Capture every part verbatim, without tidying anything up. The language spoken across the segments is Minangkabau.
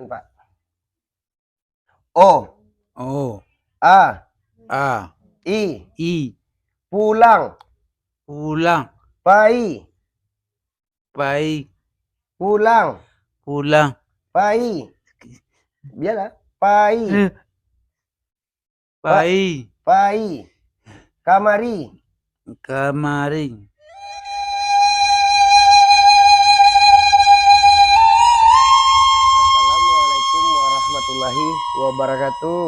Pak. O. O. A. A. I. I. Pulang. Pulang. Pai. Pai. Pulang. Pulang. Pai. Bialah. Pai. Eh. Pai. Pai. Kamari. Kamari. Assalamualaikum warahmatullahi wabarakatuh.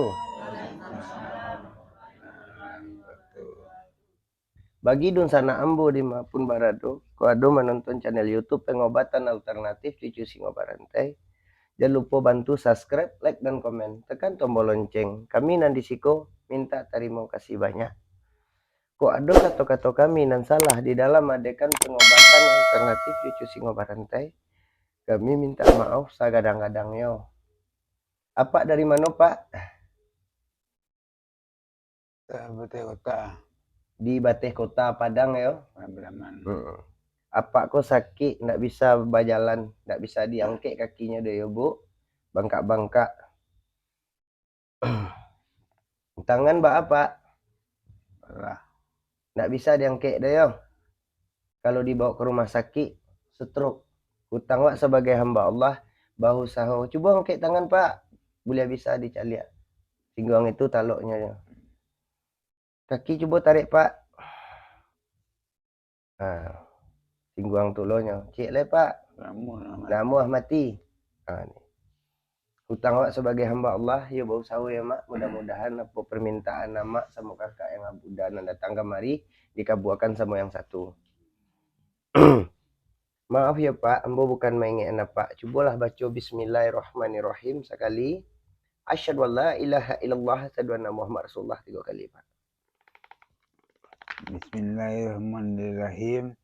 Bagi dunsanak ambo di ma pun barado, kok ado manonton channel YouTube Pengobatan Alternatif Cucu Singo Barantai, jan lupo bantu subscribe, like, dan komen. Tekan tombol lonceng. Kami nan di siko minta tarimo kasih banyak. Kok ado kato-kato kami nan salah di dalam maadekan pengobatan alternatif cucu singo barantai, kami minta maaf sagadang-gadangnyo. Apak dari mano, Pak? Bateh Kota. Di Bateh Kota Padang, yo? Padang Pilaman. Mm-mm. Apak ko sakik, ndak bisa bajalan, ndak bisa diangkek kakinyo doh, yo, Bu. Bangkak-bangkak. Tangan baa, Pak? Patah. Ndak bisa diangkek doh, yo. Kalau dibawa ka rumah sakik, stroke. Utang awak sabagai hamba Allah, bausaho. Cubo angkek tangan, Pak. Buliah bisa dicaliak. Singguang itu taloknyo, yo. Kaki cubo tarik, Pak. Ha, singguang tulonyo. Ciek lai, Pak. Namuah mati. Ha, ni. Utang awak sabagai hamba Allah, yo bausaho yo, Mak. Mudah-mudahan apo permintaan amak samo kakak yang Abuda nan datang kamari dikabuakan samo yang satu. Maaf yo, Pak, ambo bukan maingek apak. Cubolah baco Bismillahirrahmanirrahim sakali. Asyhadu an la ilaha illallah, asyhadu anna Muhammad Rasulullah tigo kali, Pak. Bismillahirrahmanirrahim.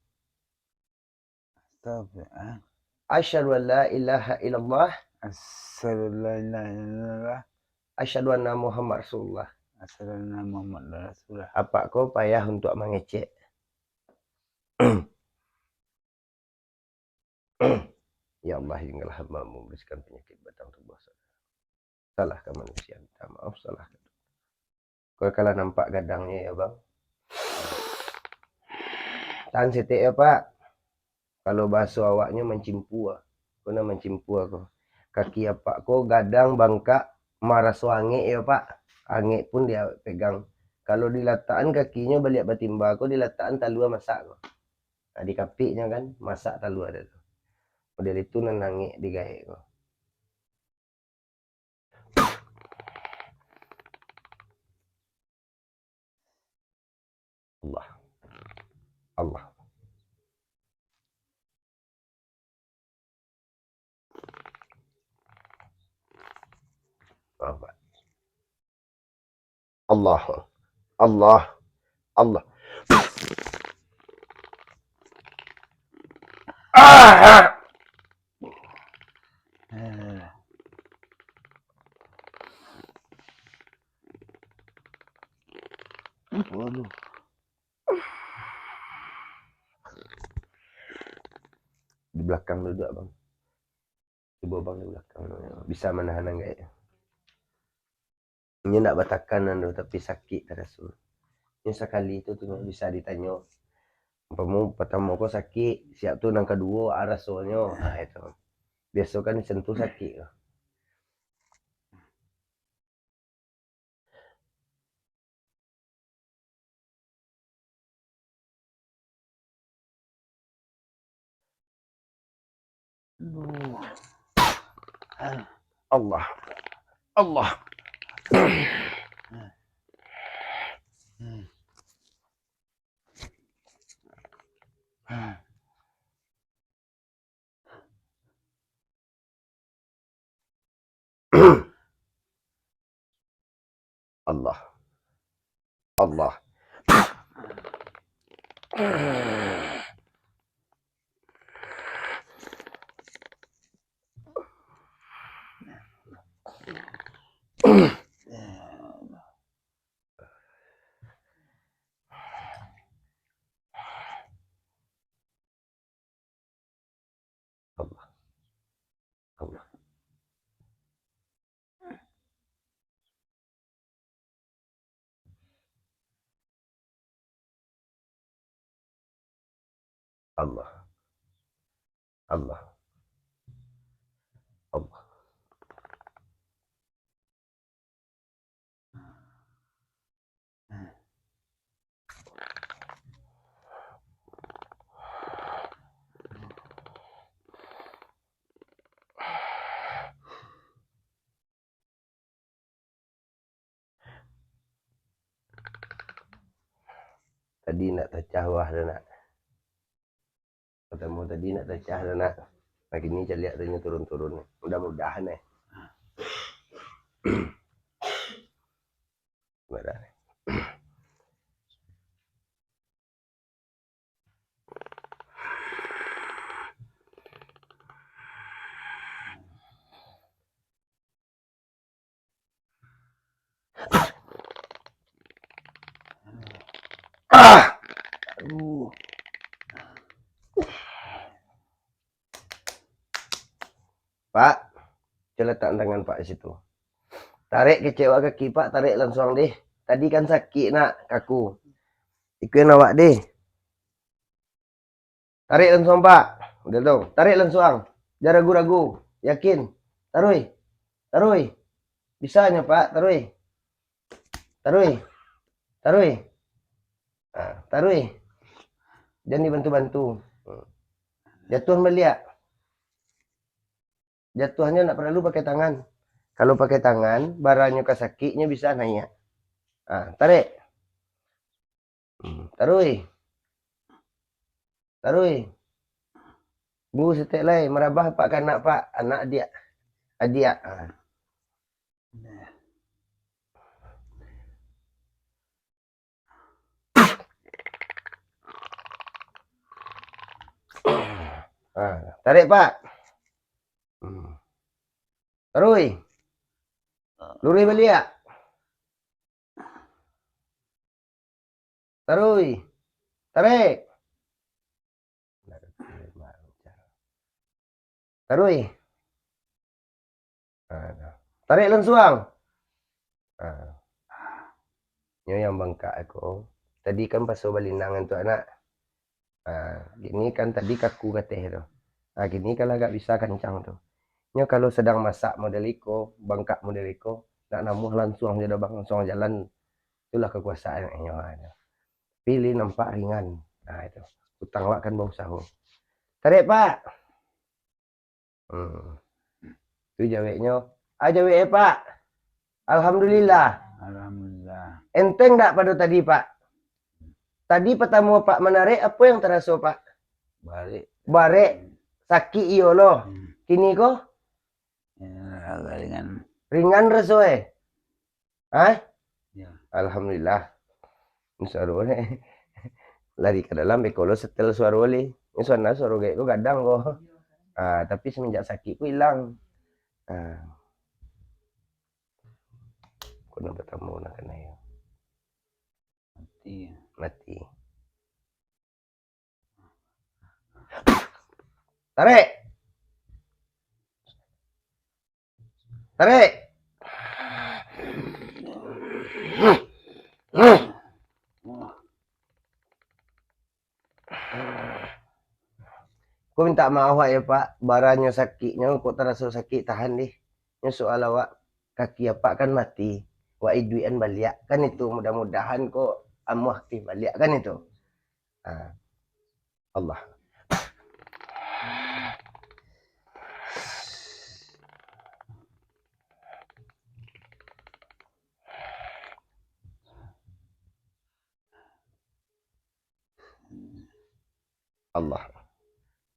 Astagfirullah. Asyhadu an la ilaha illallah. Asyhadu an la ilaha illallah. Asyhadu anna Muhammad Rasulullah. Asyhadu anna Muhammad Rasulullah. Apak ko payah untuak mangecek. Ya Allah, janganlah hamba-Mu membersihkan penyakit batang tubuh saudara. Salah ka manusia, minta maaf, salah ka Tuhan. Kau kalau nampak gadangnyo, ya, Bang. Tahan setek, ya, Pak. Kalau bahaso awaknyo mancimpua. Kau nak mancimpua ko. Kaki apak ko gadang, bangkak, maraso angek, ya, Pak. Angek pun dia pegang. Kalau dilatakan kakinyo baliak batimba ko, dilatakan talua masak ko. Nah, di kapiknyo kan, masak talua ado tu. Model itu nan angek digaek ko. Allah. Allah. Apa? Allah. Allah. Allah. Ah! Waduh. Di belakang duduk, Bang. Cubo, Bang, di belakang. Bisa manahan anggaik. Inyo ndak batakanan doh, tapi sakik taraso. Inyo sakali tu, tu bisa ditanyo. Umpamo patamo ko sakik, siap tu nan kaduo, ah, rasonyo. Ah, itu. Biaso kan disentuh sakik tu. Allah. Allah. Allah. Allah. Allah. Allah. Allah. Allah. Allah. Tadi nak tacah wah tu nak. Partamo tadi nak tacah tu nak. Nah, kini caliak tu nyo turun-turun. Mudah-mudahan eh. Mudah. Ah! Aduh. Pak, coba latakan tangan Pak di situ. Tarek kecek wak kaki Pak, tarek lansuang deh. Tadi kan sakik nak kaku. Ikuin awak deh. Tarek lansuang, Pak. Udah tu. Tarek lansuang. Jan ragu-ragu. Yakin. Taruih. Taruih. Bisa nyo, Pak. Taruih. Taruih. Taruih. Ah, taruih. Jan dibantu-bantu. Jatuah baliak. Jatuahnyo ndak paralu pakai tangan. Kalau pakai tangan, baranyo ka sakiknyo bisa naiak. Ah, tarek. Hmm, taruih. Taruih. Bu, saketek lai, marabah Pak ka anak Pak, anak adiak. Adiak. Ah. Ah, tarek, Pak. Hmm. Taruih. Luruih baliak. Taruih. Tarek. Taruih. Ah, tarek lansuang. Ah. Nyo yang bangkak ko. Tadi kan paso balinang tu anak. Ah, kini kan tadi kaku kateh tu. Ah, kini kan lah agak bisa kancang tu. Nyo kalau sadang masak model iko, bangkak model iko, nak namuah lansuang jo dah bang, lansuang jalan. Itulah kakuasaan nyo. Pilih nampak ringan. Nah, itu. Utang awak kan bausaho. Tarek, Pak. Hmm. Tu jaweknyo. Ah, jawek eh, Pak. Alhamdulillah. Alhamdulillah. Enteng dak pado tadi, Pak? Tadi patamo Pak manarek, apo yang taraso, Pak? Barek. Barek. Sakik iyo lo. Hmm. Kini ko? Ya, agak ringan. Ringan raso eh? Hah? Ya. Alhamdulillah. Suaro ni lari ka dalam, beko lo setel suaro li. Ni suaro, suaro gaek ko gadang ko. Ah, tapi semenjak sakik ko ilang. Ah. Ko nan patamo nak kanai. Mati. Mati. Tarek. Tarek. Ko mintak maoh wak yo, Pak. Baranyo sakiknyo, kok taraso sakik, tahan dih. Nyo soal awak, kaki apak kan mati. Wak iduikan baliak kan itu. Mudah-mudahan ko amuah aktif baliak kan itu. Ah. Allah. Allah.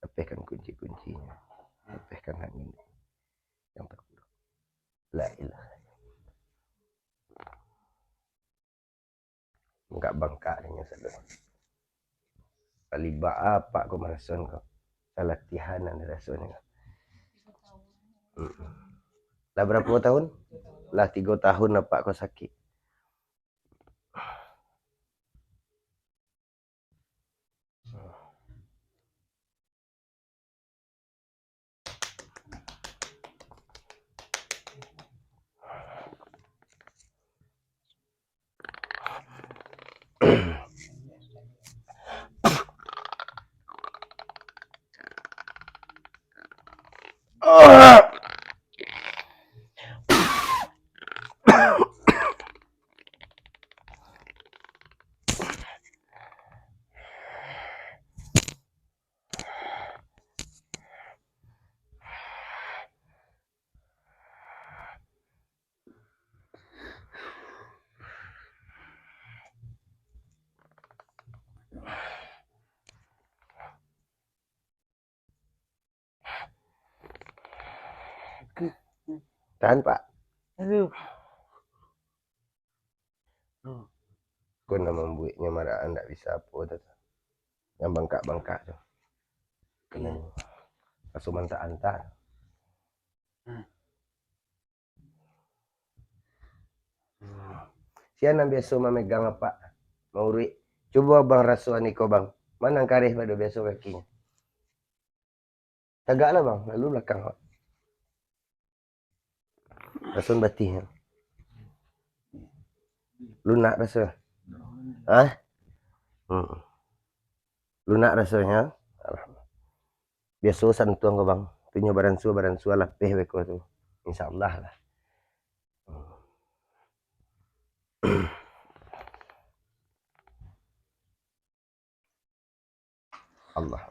Lapehkan kunci-kuncinya. Lapehkan angin yang terpuruk. La ilaha illallah. Bangkak-bangkak nyo sado. Palibak apak ko maraso ko. Salatihan nan rasonyo. Mm-mm. Lah barapo tahun? Lah tigo tahun apak ko sakik. Tahan, Pak. Aduh. Ko nan mambueknyo maraan ndak bisa apo tu. Nan bangkak-bangkak tu. Raso mantah-antah. Sia nan biaso mamegang apak, mauruik. Cubo abang raso niko, Bang. Ma nan kareh pado biaso kakinyo. Tagaklah, Bang, lalu balakang, Bang. Raso batih. Lunak raso. Hah? Hmm. Lunak rasonyo. Biaso santuang ko, Bang. Tunyo baransua-baransua lapeh beko tu. Insyaallah lah. Allah.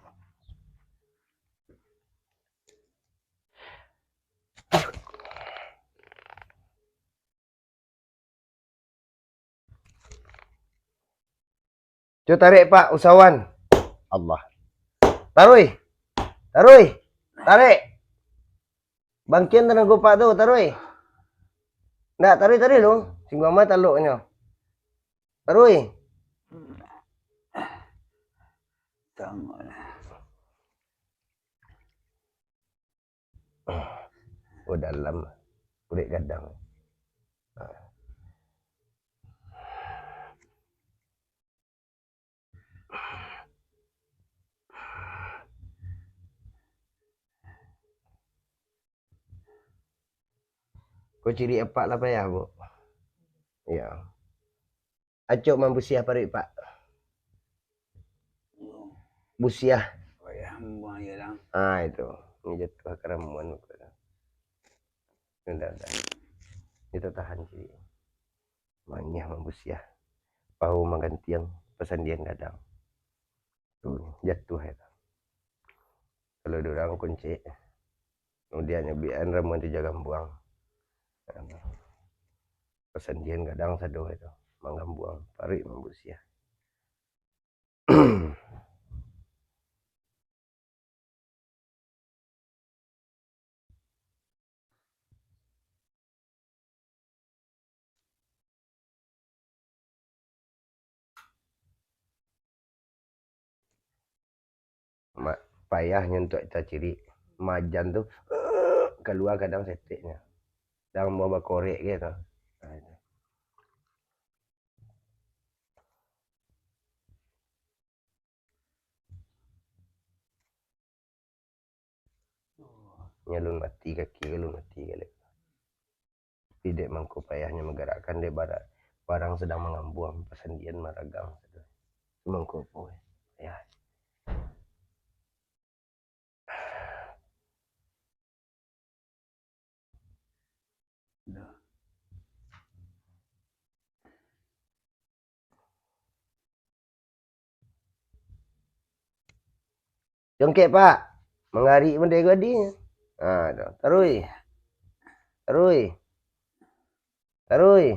Cubo tarek, Pak, usawan. Allah. Taruih. Taruih. Tarek. Bangkian tanago Pak tu, taruih. Ndak, taruih, taruih lu. Singguang mah taloknyo. Taruih. Oh, dalam. Kulik gadang. Ko ciri apak lah payah, Bu. Iyo. Acok mambusiah paruik, Pak. Busiah. Payah mambuang aia lah. Ah, itu. Ini jatuah ka ramuan. Udah, udah. Kita tahan ciri. Manyah mambusiah. Pahu manggantiang, pasandian gadang. Tu, jatuah itu. Kalau di urang kuncik, kemudian nyabian ramuan tu jagambuang. Pasandian gadang sado itu, manggambuang, paruik mambusiah. Ma-, payahnyo untuak tacirik. Majan tu, kalua kadang seteknyo. Kadang mau bakorek gitu. Nah, itu. Nyo alun mati kaki, alun mati galek. Tapi dek mangko payahnyo manggarakkan, dek bara-, barang sadang mangambuang, pasandian maragang. Mangko apo, payah. Congkek, Pak. Mangari pun dari gadi. Ha, tu. Taruih. Taruih. Taruih.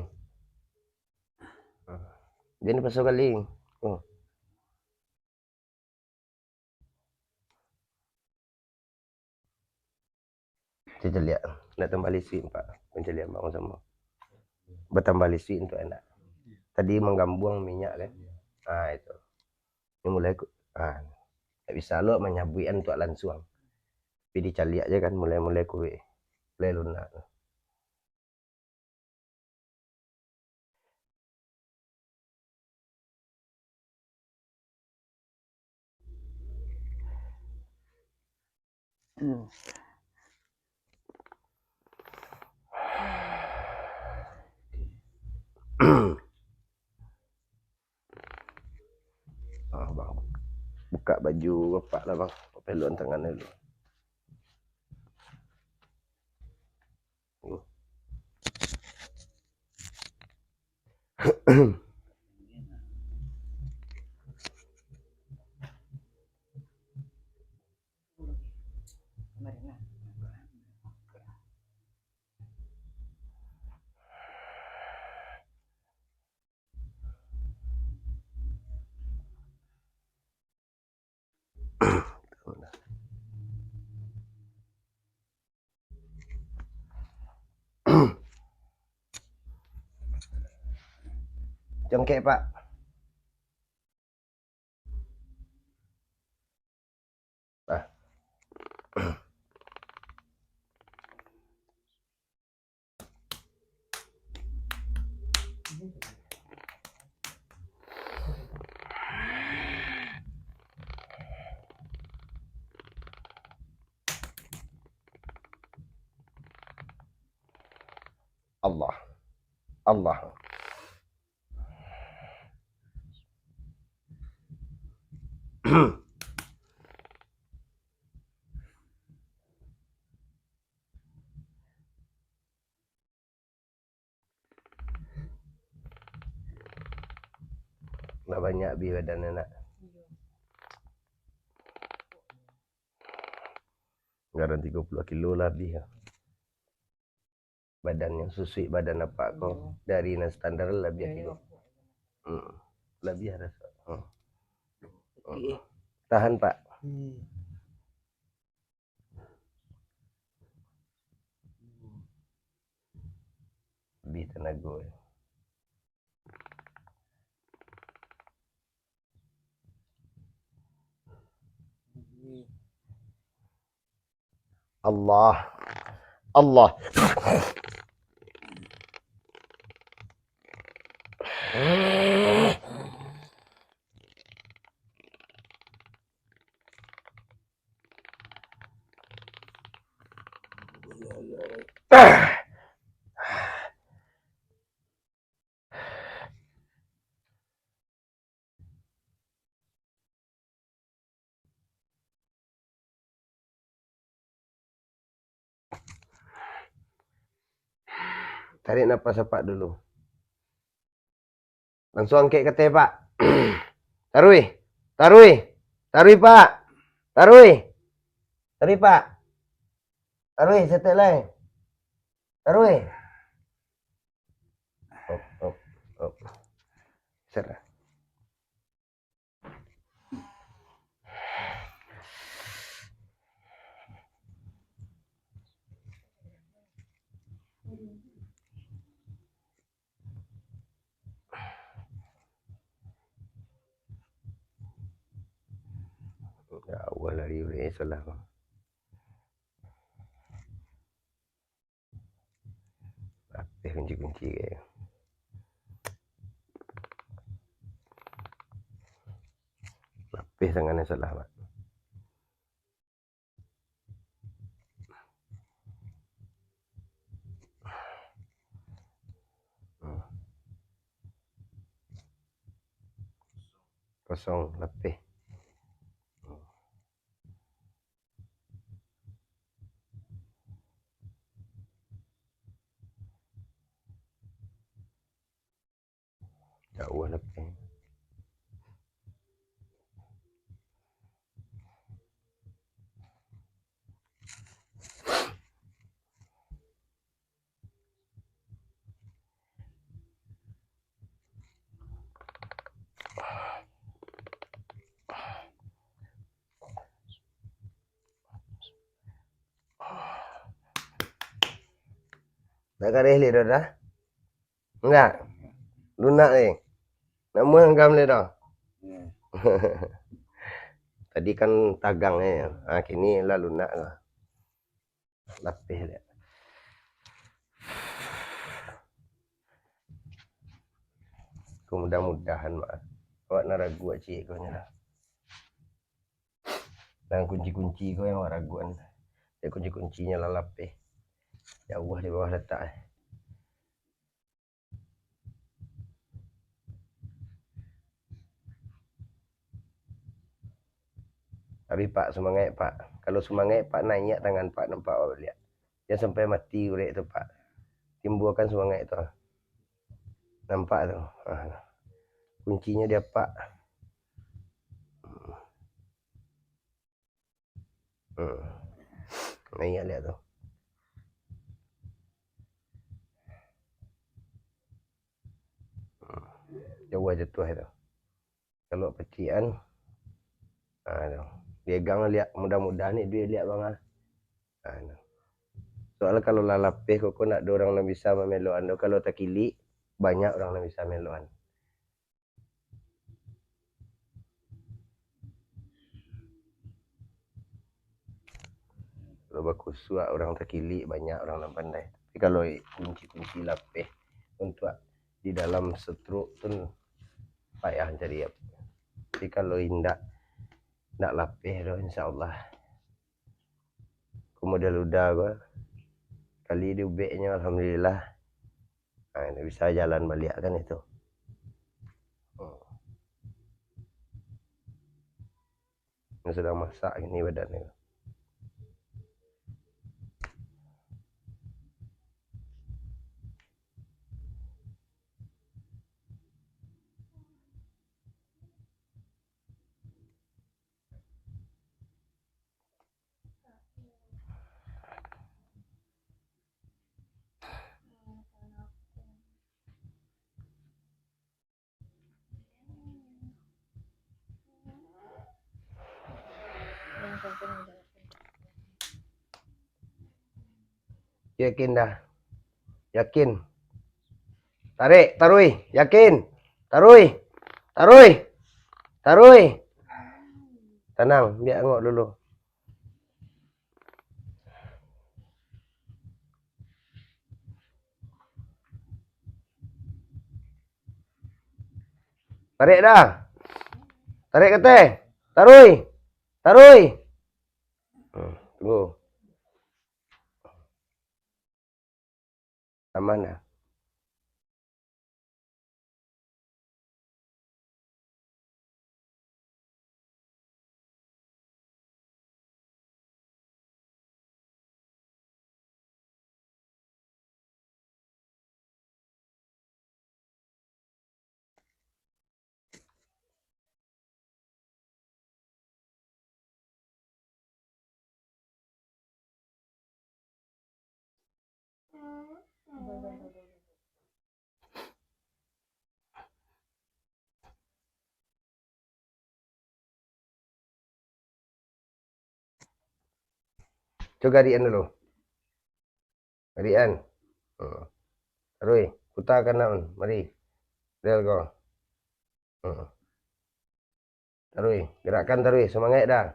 Jadi paso kali. Oh. Caliak, nak tambah lisuik, Pak. Mencaliak bang samo. Batambah lisuik untuak anak. Tadi manggambuang minyak kan. Ah, itu. Ini mulai ku, ah, tak bisa lo manyabuikan untuak lansuang. Tapi dicaliak je kan, mulai-mulai kuek. Mulai lunak. Ah, bang. Buka baju bapak lah, bang. Peluan tangan dulu. Congkek, Pak. Ah. Allah. Allah. Lah banyak bi badan anak. Garang tigo puluah kilo lah bi. Badan nan susuik badan apak ko, dari nan standar labiah tigo. Hmm. Labiah raso. Hmm. Hmm. Tahan, Pak. Lebih tanago. Allah. Allah. Tarik napas apak dulu. Langsuang angkek kateh, Pak. Taruih. Taruih. Taruih, Pak. Taruih. Taruih, Pak. Taruih, saketek lai. Taruih. Op, op, op. Set lah. Ya Allah, lari urek salah. Lapeh kunci-kunci ke. Lapeh tangan nan salah, Mak. Hmm. Kosong, lapeh. Jauah lapeh. Dak kareh lai doh, dah? Indak? Lunak lai. Nak muah anggam lai doh? Tadi kan tagang ai. Ha, kini lah lunak lah. Lapeh liak. Ko mudah-mudahan, Mak. Awak nan ragu ciek ko nyo lah. Nan kunci-kunci ko yang awak raguan. Dek kunci-kuncinyo lah lapeh. Jauah di bawah latak. Tapi, Pak, sumangaik, Pak. Kalau sumangaik, Pak, naiak tangan, Pak, nampak awak baliak. Jan sampai mati urek tu, Pak. Timbuakan sumangaik tu. Nampak tu. Ha. Kuncinyo di apak. Hmm. Nah, iyo liek tu. Hmm. Jauah jatuah tu. Kalau pacikan, ha, tu. Diegang liek, mudah-mudahan ni duit liek bang ah. Ha, tu. Soalnyo kalau lah lapeh ko, ko ndak ado urang nan bisa mamelokan do. Kalau takilik, banyak urang nan bisa melokan. Kalau bakusuak, urang takilik, banyak urang nan pandai. Tapi kalau kunci-kunci lapeh untuak di dalam stroke tu, payah cari. Tapi kalau indak, indak lapeh doh, insya Allah. Ko model uda ko, kali diubeknyo, alhamdulillah. Ha, bisa jalan baliak kan itu. Hmm. Yang sedang masak ini badan ni. Yakin dah. Yakin. Tarik, taruih. Yakin. Taruih. Taruih. Taruih. Tanang, biak angok dulu. Tarik dah. Tarik kateh. Taruih. Taruih. Hmm, tunggu. Aman dah. Cubo garikan dulu. Garikan. Hmm. Taruih, puta ka kanan, mari. Rel ko. Hmm. Taruih, gerakkan taruih, sumangaik dah.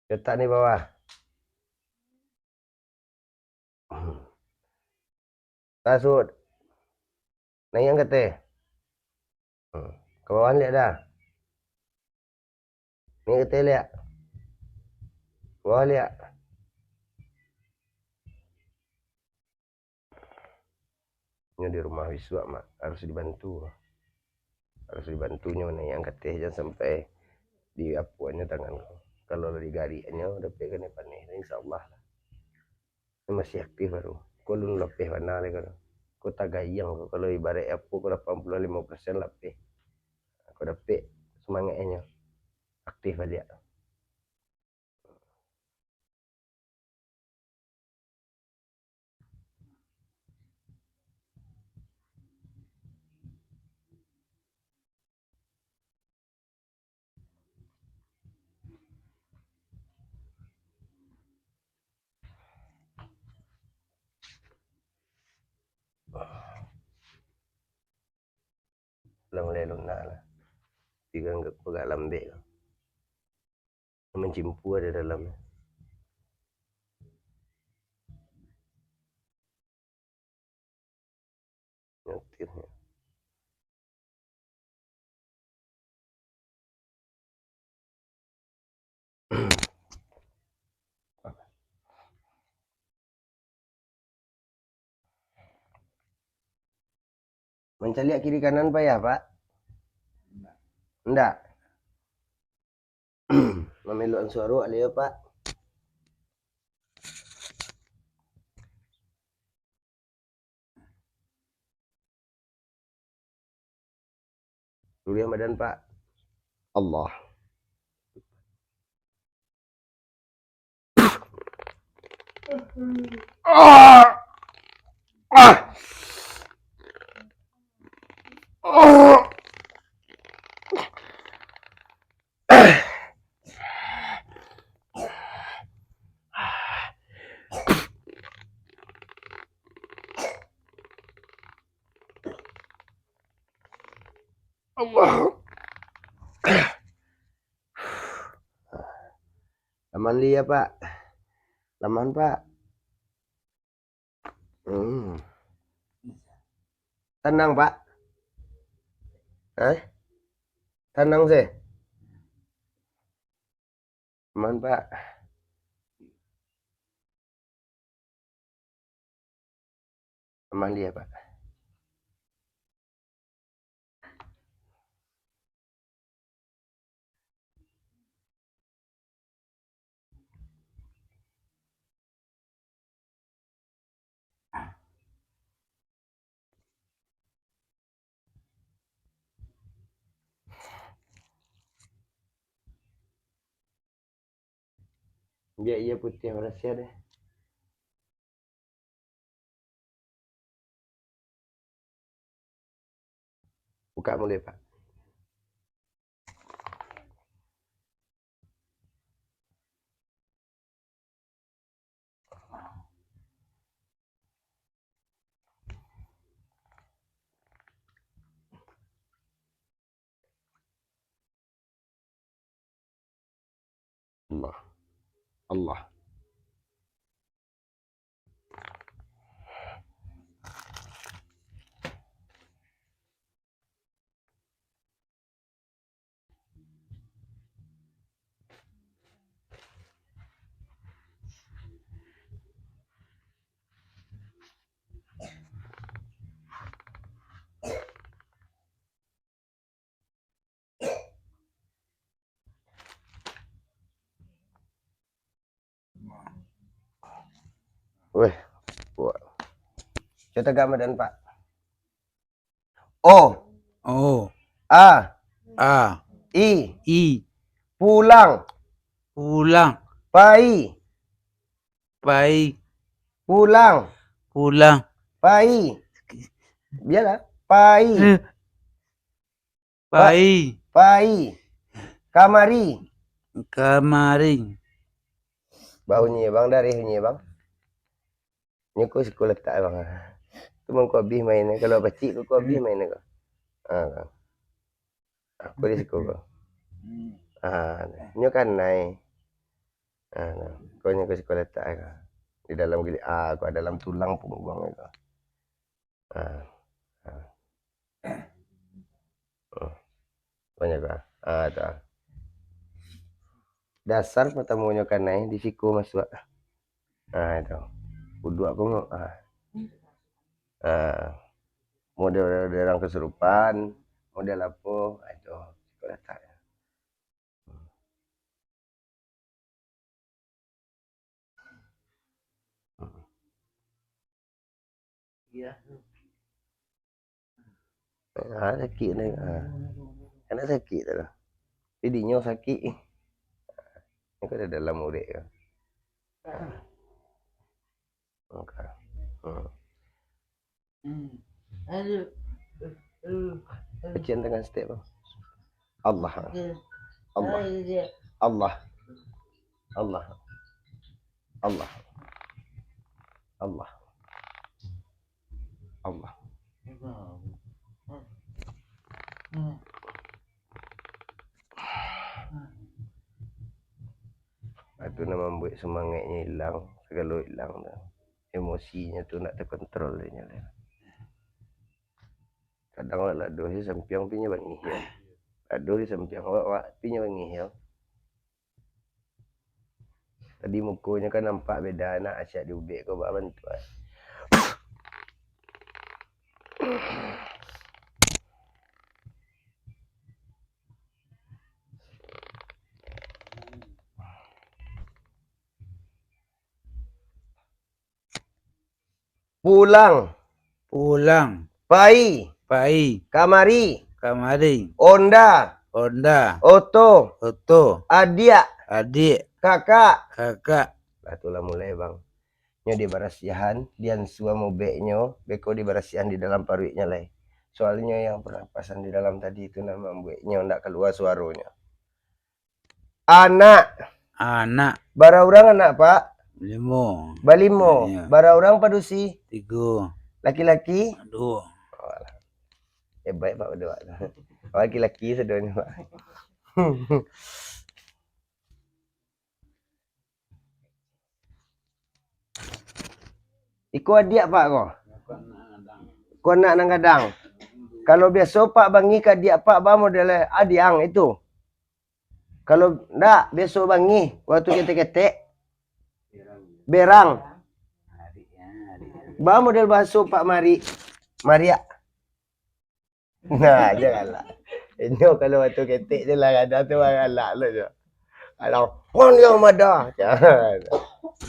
Letak di bawah. Tasuk. Naiak ka ateh. Hmm. Ka bawah liak dah. Naiak ka ateh liak. Ka bawah liak. Nyo di rumah bisuak, Mak, harus dibantu. Harus dibantu nyo naiak ka ateh, jan sampai diapuaknyo tangan ko. Kalau lah digariknyo, dapek kanai paneh, insya Allah lah. Masih aktif baru. Ko alun lapeh bana lai ko. Ko tagayang ko. Kalau ibaraik apo ko, lapan puluah limo persen lapeh. Ko dapek sumangaiknyo. Aktif baliak. Lah mulai lunak lah. Tapi kan agak, agak lambek lah. Mancimpu ado dalam. Nyetirnya. Mancaliak kiri kanan payah, Pak? Ndak. Mamelokan suaro alai yo, Pak. Dulu yang badan, Pak. Allah. Ah! Ah! Ah! Allah. Laman li ya, Pak? Laman, Pak? Hmm. Tanang, Pak. Hah? Tanang sih. Aman, Pak. Aman dia, Pak. Biak iyo putiah barasiah deh. Bukak mulo, Pak. Allah. Allah. Weh, kuat. Cubo tagak badan, Pak. O. O. A. A. I. I. Pulang. Pulang. Pai. Pai. Pulang. Pulang. Pai. Bialah. Pai. Eh. Pa-, pai. Pai. Kamari. Kamari. Bau nyo, Bang, darih nyo, Bang. Nyo ko siko latak, Bang. Tu mangko abih main, kalau pacik ko, ko abih main ko. Ha, ko. Aku di siko ko. Ha, nyo kanai. Ha, ko nyo ko siko latak ko. Di dalam gili-, ah, ko dalam tulang pungguang ko. Ah, ah. Oh. Banyak, ah. Ah, tu, ah. Dasar patamonyo kanai di siko masuak. Ah, itu. Uduak ko, ah. Ah. Model orang kesurupan, model apo, ah, itu. Siko latak. Ah, sakik ni. Ah. Anak sakik tu lah. Jadi nyo sakik. Ni kan dalam urek tu. Maka. Hmm. Bacian tangan step, Bang. Allah. Allah. Allah. Allah. Allah. Allah. Allah. Itu nan mambuek semangaiknyo ilang, sagalo ilang tu. Emosinyo tu ndak terkontrol inyo tu. Kadang lah ladoh di sampiang, tapi inyo bangih yo. Ladoh di sampiang awak, awak, tapi inyo bangih yo. Tadi mukonyo kan nampak beda, nak acak diubek ko bak bantuak. Pulang. Pulang. Pai. Pai. Kamari. Kamari. Onda. Onda. Oto. Oto. Adiak. Adiak. Kakak. Kakak. Lah tu lah mulai, Bang. Nyo dibarasiahan, diansua mubeknyo, beko dibarasiahan di dalam paruiknyo lai. Soalnyo yang pernapasan di dalam tadi tu nan mambueknyo ndak kalua suaronyo. Anak. Anak. Bara urang anak, Pak? Limo. Balimo. Iyo. Bara urang padusi? Tigo. Laki-laki? Duo. Alah. Eh, baik, Pak, baduo. Laki-laki sadonyo, Pak. Iko adiak, Pak, ko? Ko anak nan gadang. Kalau biaso Pak bangih ka adiak Pak, ba model adiang itu. Kalau ndak, biaso bangih, waktu ketek-ketek, berang. Ba model bahaso Pak, marik, mariak. Nah, janganlah. Inyo kalau waktu ketek je lah, kadang tu galak lo je. Kadang, "Pon yang mada."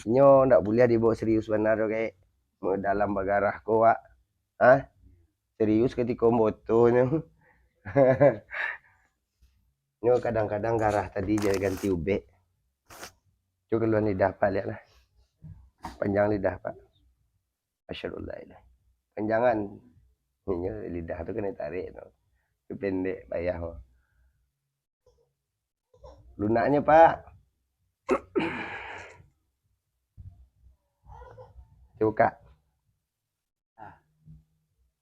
Inyo ndak buliah dibawa serius bana tu, kayak dalam bagarah ko, Wak. Hah? Serius katiko moto nyo. Nyo kadang-kadang garah tadi jadi ganti ubek. Cubo kaluan lidah, Pak, liak lah. Panjang lidah, Pak. Asyhadu an la ilaha. Panjangan. Inyo lidah tu kena tarik tu. Tu pendek, payah tu. Lunaknyo, Pak. Cubo bukak.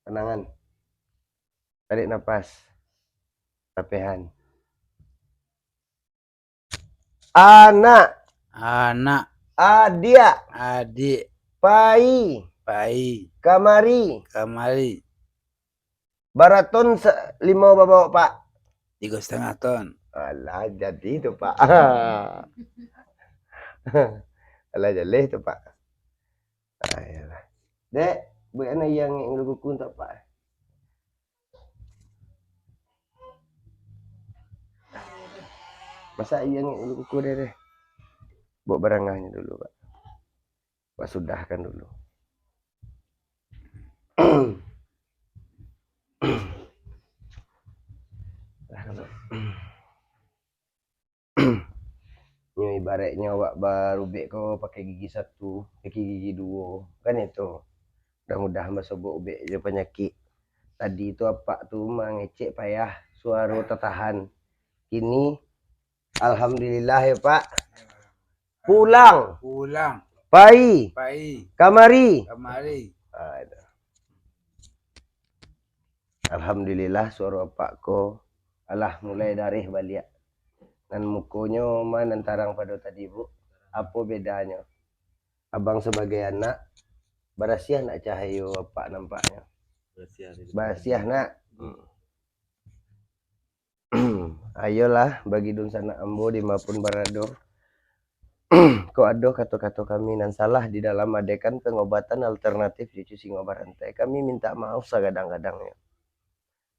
Panangan. Tarik napas. Tapehan. Anak. Anak. Adiak. Adiak. Pai. Pai. Kamari. Kamari. Bara ton sa-, limau babaok, Pak? Tigo satangah ton. Alah, jadi tu, Pak. Alah, jaleh tu, Pak. Ah, iyolah. Dek, buek anak yang ngek dulu kuku untuak Pak. Masak iyo ngek dulu kuku deh, deh. Buek barangahnyo dulu, Pak. Pak sudahkan dulu. Lah, kalau Nyo ibaratnyo awak barubek ko pakai gigi satu, pakai gigi duo, kan itu. Mudah-mudahan basobok ubek jo panyakik. Tadi tu apak tu mangecek payah, suaro tatahan. Kini, alhamdulillah yo, Pak. Pulang. Pulang. Pai. Pai. Kamari. Kamari. Ah, itu. Alhamdulillah, suaro apak ko alah mulai dareh baliak. Nan mukonyo ma nan tarang pado tadi, Bu? Apo bedanyo? Abang sabagai anak, barasiah nak cahayo apak nampaknyo? Barasiah, Dek. Barasiah, nak? Hmm. Ayolah, bagi dunsanak ambo di ma pun barado. Kok ado kato-kato kami nan salah di dalam madekan pengobatan alternatif cucu singo barantai, kami minta maaf sagadang-gadangnyo.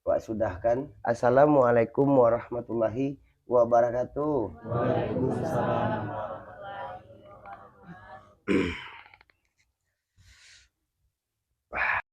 Wak sudahkan. Assalamualaikum warahmatullahi wabarakatuh. Waalaikumsalam warahmatullahi wabarakatuh.